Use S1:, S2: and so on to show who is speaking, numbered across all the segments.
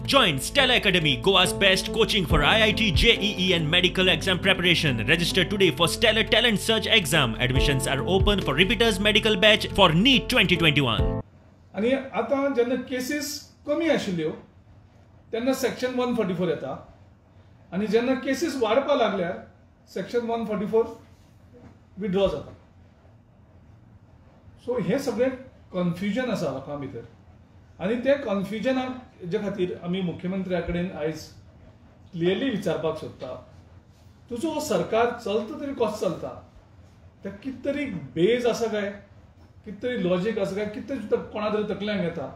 S1: Join Stellar Academy, Goa's best coaching for IIT, JEE and medical exam preparation. Register today for Stellar Talent Search exam. Admissions are open for repeaters medical batch for NEET 2021.
S2: आनी आतां जेन्ना cases कमी आशिल्ल्यो तेन्ना section 144 येता आनी जेन्ना cases वाडपा लागल्यार सेक्शन 144 विड्रॉ जाता. सो हें सगळें कन्फ्युजन आसा लोकां भितर आनी ते कन्फ्युजनाक जे खातीर आमी मुख्यमंत्र्या कडेन आयज क्लियरली विचारपाक सोदता, तुजो हो सरकार चलता तरी कसो चलता, ते कितें तरी बेज आसा काय, कितें तरी लॉजीक आसा काय, कितें तरी कोणा तरी तकल्यांक येता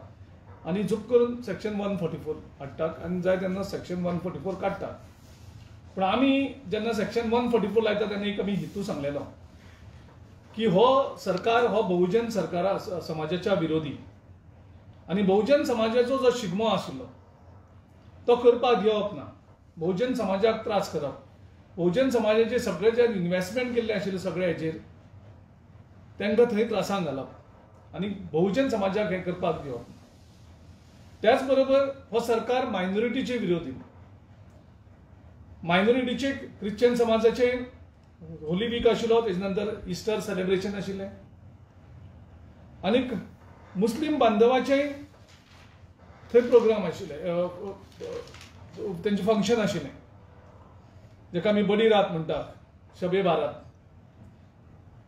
S2: आनी झूप करून सेक्शन 144 हाडटात आनी जाय तेन्ना सेक्शन 144 काडटात. पूण आमी जेन्ना सेक्शन 144 लायता तेन्ना एक आमी हेतू सांगलेलो की हो सरकार हो बहुजन सरकारा समाजाच्या विरोधी आनी बहुजन समाजाचो जो शिगमो आशिल्लो तो करपाक दिवप ना, बहुजन समाजाक त्रास करप, बहुजन समाजाचे सगळे जे इन्वेस्टमेंट केल्ले आशिल्ले सगळे हेजेर तांकां थंय त्रासांक घालप आनी बहुजन समाजाक हें करपाक दिवप. त्याच बरोबर हो सरकार मायनॉरिटीचे विरोधी, मायनॉरिटीचे क्रिश्चन समाजाचे होली वीक आशिल्लो, तेजे नंतर इस्टर सेलिब्रेशन आशिल्लें आनी मुस्लीम बांधवाचे थंय प्रोग्राम आशिल्ले, तेंचें फंक्शन आशिल्लें जेका आमी बडी रात म्हणटा, शबे बारात.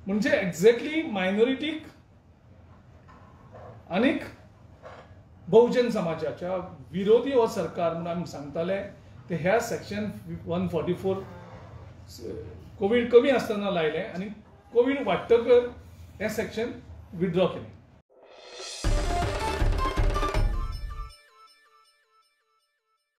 S2: म्हणजे एक्झॅक्टली मायनॉरिटीक आनीक बहुजन समाजाच्या विरोधी हो सरकार म्हणून आमी सांगताले. ते ह्या सेक्शन 144 कोवीड कमी आसतना लायलें आनी कोवीड वाडटकर हें सेक्शन विड्रॉ केलें.